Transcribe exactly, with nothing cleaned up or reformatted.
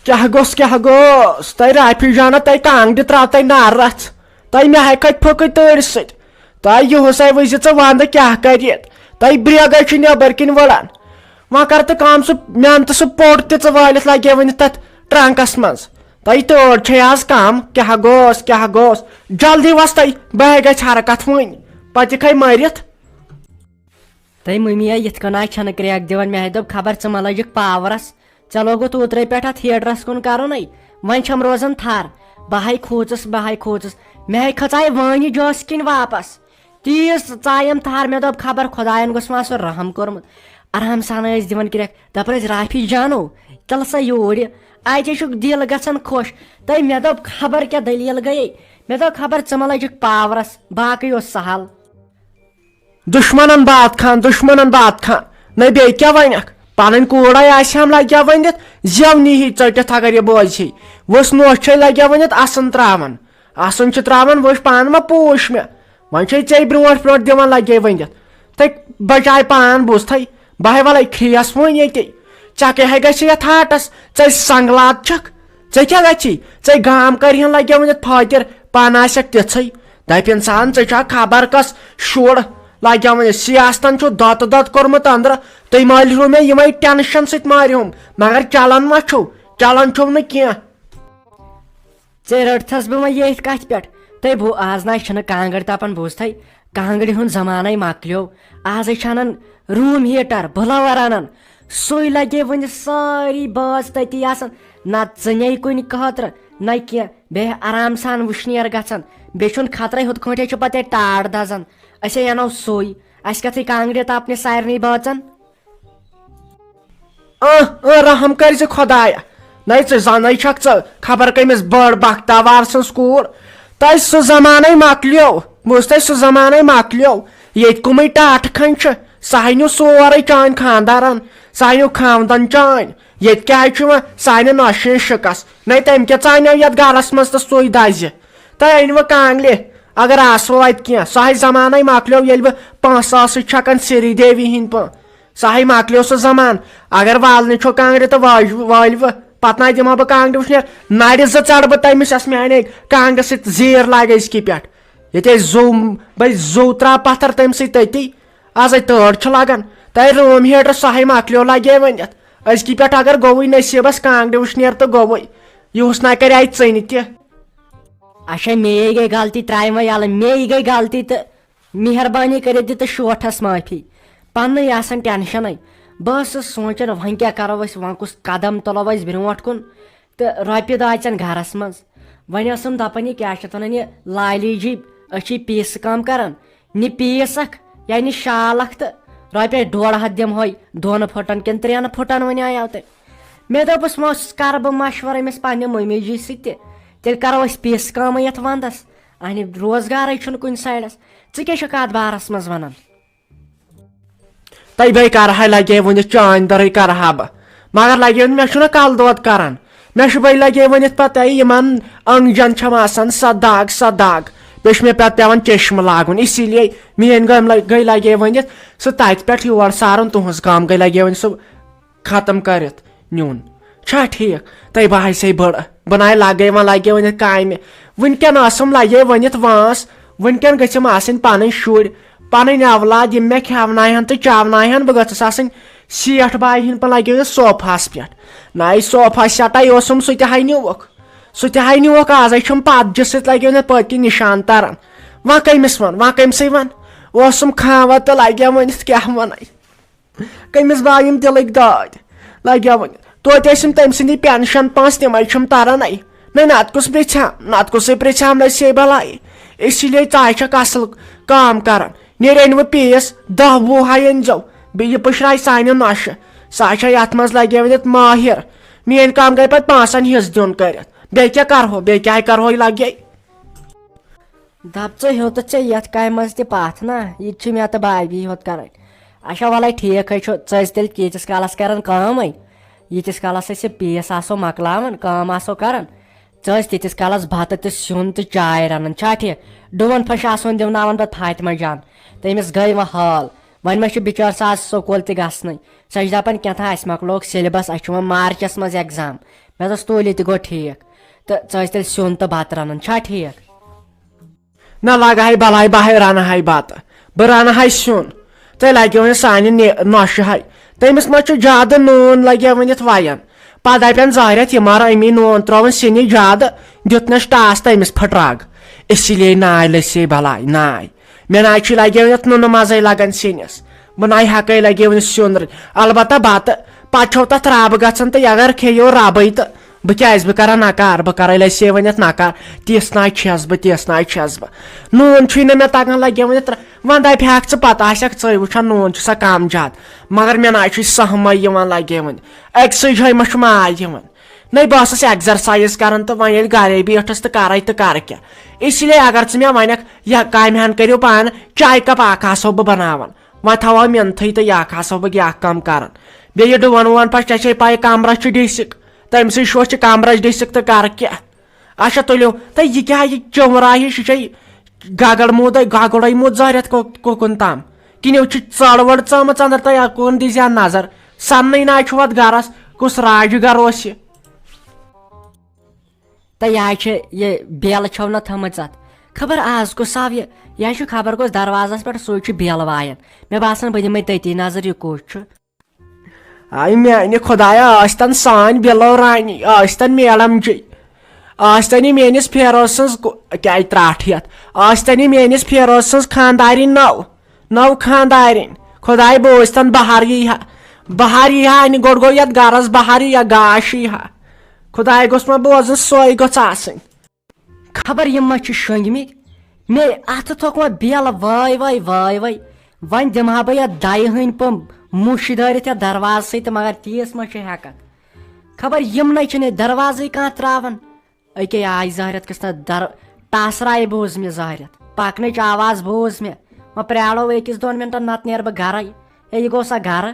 کیٛاہ گوٚژھ، کیٛاہ گوٚژھ؟ تۄہہِ رافی جانہ، تۄہہِ کانٛگرِ ترٛاو تۄہہِ نار رژھ۔ تۄہہِ مےٚ ہاے کھٔتۍ پھٕکٕے تۭرِ سۭتۍ۔ تۄہہِ یِہُس ہے وٕچھزِ ژٕ ونٛدٕ کیٛاہ کرِ ییٚتہِ۔ تۄہہِ برٛیگے چھِ نٮ۪بر کِنۍ وٕڑان۔ وۄنۍ کر تہٕ کٲم، سُہ مٮ۪نتہٕ سُہ پوٚٹ تہِ ژٕ وٲلِتھ لگے وٕنہِ تتھ ٹرنکس منٛز۔ تۄہہِ تۭر چھے آز کم۔ کیٛاہ گوٚژھ، کیٛاہ گوٚژھ؟ جلدی وس تۄہہِ، بہٕ ہے گژھِ حرکت وٕنۍ۔ پتہٕ یِکھے مٔرِتھ۔ تہٕ مٔمی آے یِتھ کٔنۍ آے چھَنہٕ کرٛیک دِوان۔ مےٚ ہے دوٚپ، خبر ژٕ ما لٔجِکھ پاورَس؟ ژےٚ لوگُتھ اوترَے پٮ۪ٹھ اَتھ ہیٖٹرَس کُن کَرُن ہے۔ وۄنۍ چھَم روزان تھَر۔ بہٕ ہَے کھوٗژٕس، بہٕ ہَے کھوٗژٕس۔ مےٚ ہے کھٔژایہِ وٲنۍ جوسہٕ کِنۍ واپَس۔ تیٖژ ژایَم تھَر، مےٚ دوٚپ، خبر خۄدایَن گوٚژھ ما آسُن رحم کوٚرمُت۔ آرام سان ٲسۍ دِوان کرٛیک۔ دَپان ٲسۍ، "رافی جانو، تَلہٕ سا یوٗرۍ۔ اَتہِ چھُکھ دِل گژھان خۄش۔" تہٕ مےٚ دوٚپ، خبر کیٛاہ دٔلیٖل گٔیے۔ مےٚ دوٚپ، خبر ژٕ ما لٔجِکھ پاورَس، باقٕے اوس سہل۔ دُشمنن بات خان، دُشمنن بات خان۔ نہ بیٚیہِ کیٛاہ وَنکھ؟ پنٕنۍ کوٗر آے آسہِ ہم لگیا ؤنِتھ، زیو نیٖہی ژٔٹِتھ اگر یہِ بوزِ ہے۔ ؤژھ نوٚش چھے لگیا ؤنِتھ اَسُن ترٛاوان۔ اَسُن چھِ ترٛاوان، وٕچھ پانہٕ ما پوٗش مےٚ۔ وۄنۍ چھے ژےٚ برٛونٛٹھ برٛونٛٹھ دِوان لگے ؤنِتھ۔ تہٕ بچاے پان بوٗزتھے۔ بہٕ ہے وَلَے کھرٛیَس وۄنۍ ییٚتی۔ ژےٚ کیٛاہ ہے گژھِ یَتھ ہاٹَس؟ ژےٚ سنٛگلات چھَکھ؟ ژےٚ کیٛاہ گژھی؟ ژےٚ گام کَرِہَن لَگیو وٕنِتھ فٲطِر، پانہٕ آسٮ۪کھ تِژھٕے۔ دَپہِ اِنسان، ژےٚ چھا خبر کَس شُر لَگیو وٕنِتھ؟ سیاستَن چھُ دۄتہٕ دۄتہٕ کوٚرمُت أنٛدرٕ۔ تُہۍ مٲلِہِو مےٚ یِمَے ٹٮ۪نشَن سۭتۍ مٲرِہُم، مگر چَلان ما چھُو؟ چَلان چھُو نہٕ کینٛہہ۔ ژےٚ رٔٹتھس بہٕ وۄنۍ ییٚتھۍ کتھِ پٮ۪ٹھ۔ تہٕ بو-، آز نہ چھنہٕ کانٛگٕر تپان، بوٗزتھے؟ کانٛگٕرِ ہُنٛد زمانے مۄکلیو۔ آزے چھِ انان روٗم ہیٖٹر، بٕلوَر انان۔ سُے لگے وۄنۍ سٲری بٲژ تٔتی آسان۔ نہ ژٕنے کُنہِ خٲطرٕ، نہ کینٛہہ۔ بیٚیہِ آرام سان وٕشنیر گژھان۔ بیٚیہِ چھُنہٕ خطرے، ہُتھ کٲٹھۍ چھُ پتہٕ ییٚتہِ ٹاٹھ دزان۔ أسے انو سُے۔ اسہِ کتھٕے کانٛگرِ تپنہِ سارنٕے بٲژن۔ اہ، اہ، رحم کٔرۍ زِ خۄدایا۔ نَے ژٕ زَنَے چھَکھ ژٕ خبر کٔمِس بٔڑ بختاوار سٕنٛز کوٗر۔ تۄہہِ سُہ زمانَے مۄکلیو، بوٗز تۄہہِ سُہ زمانَے مۄکلیو۔ ییٚتہِ کٕمٕے ٹاٹھٕ کھنٛڈ چھِ، سُہ ہے نیوٗ سورُے چٲنۍ خانٛدارَن، سُہ ہے نیوٗ خاوندَن چٲنۍ۔ ییٚتہِ کیٛاہ چھُ وۄنۍ سانہِ نۄشہِ ہِنٛز شِکَس؟ نَے تٔمۍ کیٛاہ ژانیو یَتھ گَرَس منٛز تہٕ سُے دَزِ۔ تۄہہِ أنۍ وٕ کانٛگلہِ، اگر آسہٕ وٕ اَتہِ کینٛہہ۔ سُہ ہے زمانَے مۄکلیو، ییٚلہِ بہٕ پونٛسہٕ ٲسٕس چھَکان سری دیوی ہِنٛدۍ پٲٹھۍ۔ سُہ ہے مۄکلیو سُہ زمان۔ اگر والنہِ چھو کانٛگرِ تہٕ واج-، وٲلۍ وٕ، پتہٕ نہ دِمہٕ ہا بہٕ کانٛگرِ وٕشنیر۔ نرِ زٕ ژڑٕ بہٕ تٔمِس، یۄس میانہِ کانٛگرِ سۭتۍ زیٖر لاگہِ أزکی پٮ۪ٹھ۔ ییٚتہِ أسۍ زوٗ، بہٕ زوٗ ترٛاو پتھر تٔمۍ سۭتۍ تٔتی۔ ازے تٲر چھِ لگان۔ تۄہہِ روٗم ہیٹر سۄ ہے مۄکلیو لگے ؤنِتھ۔ أزکی پٮ۪ٹھ اگر گوٚوُے نصیٖبس کانٛگرِ وٕشنیر تہٕ گوٚوُے۔ یُہُس نہ کرِ اتہِ ژٕنہِ تہِ۔ اچھا، مے گٔے غلطی، ترٛاوِ وۄنۍ یَلہٕ، مے گٔے غلطی تہٕ مہربٲنی کٔرِتھ دِ تہٕ شوٹھس معٲفی۔ پننُے آسان ٹینشنٕے۔ بہٕ ٲسٕس سونٛچان، وۄنۍ کیٛاہ کرو أسۍ، وۄنۍ کُس قدم تُلو أسۍ برٛونٛٹھ کُن؟ تہٕ رۄپیہِ داژٮ۪ن گرس منٛز۔ وۄنۍ ٲسٕم دپان، یہِ کیٛاہ چھِ اتھ ونان، یہِ لالی جی، أسۍ چھِ پیٖسہٕ کٲم کران، نہِ پیٖس اکھ یا نہِ شال اکھ تہٕ رۄپیہِ ڈۄڈ ہتھ دِمہوے دۄن پھٕٹن کِنہٕ ترٛٮ۪ن پھٕٹن، وۄنۍ آیو تۄہہِ۔ مےٚ دوٚپُس، وۄنۍ کر بہٕ مشورٕ أمِس پننہِ مٔمی جی سۭتۍ تہِ، تیٚلہِ کرو أسۍ پیٖسہٕ کٲمٕے یتھ ونٛدس۔ اہنہِ روزگارے چھُنہٕ کُنہِ سایڈس۔ ژٕ کیٛاہ چھُکھ اتھ بارس منٛز ونان؟ تۄہہِ بے کرہاے لگے ؤنِتھ چٲنۍ دٔرٕے کرہا بہٕ، مگر لگے ؤنِتھ مےٚ چھُنہ کلہٕ دود کران۔ مےٚ چھُ بے لگے ؤنِتھ پتہٕ تۄہہِ یِمن أنٛگجن چھم آسان سۄ دگ، سۄ دگ۔ بیٚیہِ چھُ مےٚ پتہٕ پٮ۪وان چشمہٕ لاگُن، اسی لیے میٲنۍ گٔے، گٔے لگے ؤنِتھ سُہ تتہِ پٮ۪ٹھ یور سارُن، تُہنٛز کٲم گٔے لگے ؤنِتھ سُہ ختم کٔرِتھ نیُن۔ چھا ٹھیٖک؟ تۄہہِ بہٕ ہسے بٔڑ، بہٕ ناے لگے وۄنۍ لگے ؤنِتھ کامہِ۔ وٕنکٮ۪ن ٲسٕم لگے ؤنِتھ وٲنٛس، وٕنکٮ۪ن گٔژھِم آسٕنۍ پنٕنۍ شُرۍ، پنٕنۍ اولاد، یِم مےٚ کھٮ۪وناوہن تہٕ چاوناوہن۔ بہٕ گٔژھٕس آسٕنۍ سیٹھ بایہِ ہِنٛدۍ پٲٹھۍ لگے ؤنِتھ صوفاہس پٮ۪ٹھ۔ ناے صوفا سیٹے اوسُم، سُہ تہِ ہاے نیوٗوُکھ، سُہ تہِ ہاے نیوٗوُکھ۔ ازے چھُم پتجہِ سۭتۍ لگے ؤنِتھ پٔتۍ کِنۍ نشان تران۔ وۄنۍ کٔمِس ون، وۄنۍ کٔمۍ سٕے ون؟ اوسُم کھاوان تہٕ لگے ؤنِتھ کیٛاہ ونَے۔ کٔمِس بایم دِلٕکۍ دٲدۍ لگیا وۄنۍ؟ توتہِ ٲسِم تٔمۍ سٕنٛدی پینشن پونٛسہٕ، تِمے چھِم تران اَے۔ نَے نتہٕ کُس پرٛژھِ ہا، نتہٕ کُسٕے پرٛژھِ ہا نصیٖب بلاے۔ اسی لیے ژٕ ہاے چھکھ اصل کٲم کران۔ نیرِ أنۍ وٕ پیٖس دَہ وُہ ہاے أنۍ زیو۔ بیٚیہِ یہِ پُشراے سانہِ نۄشہِ۔ سۄ ہاے چھےٚ یتھ منٛز لگے ؤنِتھ مٲہِر۔ میٲنۍ کٲم گٔے پتہٕ پونٛسن حصہٕ دیُن کٔرِتھ۔ بیٚیہِ کیٛاہ کرہو، بیٚیہِ کیٛاہ کرہو یہِ لگے۔ دپ ژٕ ہیوٚتُتھ ژےٚ یتھ کامہِ منٛز تہِ پتھ نا، یہِ تہِ چھِ مےٚ تہٕ بابی ہوت کرٕنۍ۔ اچھا وَلَے ٹھیٖک ہے چھُ، ژٕ ٲسۍ تیٚلہِ ییٖتِس کالس کران کٲمٕے، ییٖتِس کالس أسۍ یہِ پیٖس آسو مۄکلاوان، کٲم آسو کران، ژٕ ٲسۍ تیٖتِس کالس بتہٕ تہٕ سیُن تہٕ چاے رنان، چھا ٹھیٖک؟ ڈوٗن پھٔش آسون دِوناوان پتہٕ فاطمہ جان، تٔمِس گٔے وۄنۍ حال، وۄنۍ ما چھُ بِچٲر سُہ آز سکوٗل تہِ گژھنٕے، سۄ چھِ دپان کینٛہہ تھا اَسہِ مۄکلووُکھ syllabus، اَسہِ چھُ وۄنۍ مارچس منٛز exam، مےٚ دوٚپُس، تُلۍ، یہِ تہِ گوٚو ٹھیٖک۔ تہٕ ژٕ ٲسۍ تیٚلہِ سیُن تہٕ بَتہٕ رَنان، چھا ٹھیٖک؟ نہ، لگہٕ ہاے بلاے، بہٕ ہاے رَنہٕ ہاے بَتہٕ، بہٕ رَنہٕ ہاے سیُن۔ تُہۍ لگیو نہٕ سانہِ نے-، نۄشہِ ہاے۔ تٔمِس ما چھُ زیادٕ نوٗن لگیو ؤنِتھ وَیَن؟ پَتہٕ دَپن ظٲہرَتھ، یہِ مارو أمی نوٗن ترٛووُن سِنِس زیادٕ، دیُتنَس ٹاس تٔمِس پھٕٹراک۔ اسی لیے ناے لٔسے بلاے، ناے۔ مےٚ ناے چھُے لگیو یَتھ نُنہٕ مَزَے لگان سِنِس۔ بہٕ ناے ہٮ۪کَے لگیو نہٕ سیُن رٔنِتھ۔ البتہ بَتہٕ، پَتہٕ چھو تَتھ رَب گژھان تہٕ اگر کھیٚیو رَبٕے تہٕ بہٕ کیٛازِ، بہٕ کَرا نَکار، بہٕ کَرَے لَسے ؤنِتھ نَکار۔ تِژھ ناے چھَس بہٕ، تِژھ ناے چھَس بہٕ۔ نوٗن چھُے نہٕ مےٚ تَگان لگیو ؤنِتھ ترٛ-، وۄنۍ دَپہِ ہاکھ ژٕ پَتہٕ آسٮ۪کھ ژٕے وٕچھان نوٗن چھُ سا کَم زیادٕ۔ مگر مےٚ ناے چھُے سہمَے یِوان لگے وۄنۍ۔ أکسٕے جایہِ ما چھُ ماے یِوان؟ نَے بہٕ ٲسٕس exercise کران تہٕ وۄنۍ ییٚلہِ گرے بیٖٹھٕس تہٕ کرے تہٕ کرٕ کیٛاہ؟ اسی لیے اگر ژٕ مےٚ ونکھ، یا کامہِ ہن کٔرِو پانہٕ، چایہِ cup اکھ آسہو بہٕ بناوان، وۄنۍ تھاوہو مِنتھٕے تہٕ یہِ اکھ آسہو بہٕ یہِ اکھ کٲم کران۔ بیٚیہِ یہِ ڈُوَن وُوَن پتہٕ، ژےٚ چھے پَے کمرس چھُ ڈِسِک، تٔمۍ سٕے شوشہِ کمرس ڈِسِک تہٕ کرٕ کیٛاہ؟ اچھا تُلِو، تہٕ یہِ کیٛاہ یہِ چُمرا ہِش، یہِ چھے گگڑ موٗدے، گگڑے موٗد زٲرِتھ کو-، کوکُن تام؟ کِنہٕ چھِ ژٔڑ ؤڑ ژٲمٕژ أنٛدر تہٕ یکُن دِژ ہا نظر، سننٕے نہ چھُ اتھ گرس، کُس راجہِ گر اوس یہِ؟ تہٕ یا چھِ یہِ بیلہٕ چھو نہ تھٲمٕژ اتھ؟ خبر آز کُس آو یہِ، یا چھُ خبر کُس دروازس پٮ۪ٹھ، سُے چھُ بیلہٕ وایان۔ مےٚ باسان بہٕ دِمے تٔتی نظر، یہِ کُس چھُ۔ آے میانہِ خدایا، ٲسۍ تن سٲنۍ بِلو رانی، ٲسۍ تن میڈم جی، ٲسۍ تن یہِ میٲنِس پھیروز سٕنٛز کو-، کیٛازِ ترٛٹھ ہٮ۪تھ؟ ٲسۍ تن یہِ میٲنِس پھیروز سٕنٛز خانٛدارِنۍ نٔو، نٔو خانٛدارِنۍ۔ خداے بوٗزۍ تن بہار یی ہا، بہار یی ہا، انہِ گۄڈٕ گوٚو یتھ گرس بہار یی یا گاش یی ہا۔ خداے گوٚژھ ما بوزُن، سۄے گٔژھ آسٕنۍ۔ خبر یِم ما چھِ شۄنٛگمٕتۍ؟ مےٚ اَتھٕ تھوٚکھ وۄنۍ بیلہٕ، وٲے وٲے، وٲے وٲے۔ وۄنۍ دِمہٕ ہا بہٕ یَتھ دَیہِ ہٕنٛدۍ پٲٹھۍ مُشہِ دٲرِتھ یَتھ دروازسٕے تہٕ مگر تیٖژ ما چھِ ہٮ۪کَتھ؟ خبر یِم نَے چھِنہٕ ییٚتہِ دروازٕے کانٛہہ ترٛاوان۔ أکے آے زہرٮ۪تھ کِس نہ در-، ٹاسراے بوٗز مےٚ زہرٮ۪تھ۔ پَکنٕچ آواز بوٗز مےٚ۔ وۄنۍ پرٛارو أکِس دۄن مِنٹَن، نَتہٕ نیرٕ بہٕ گَرَے۔ ہے، یہِ گوٚو سا گَرٕ؟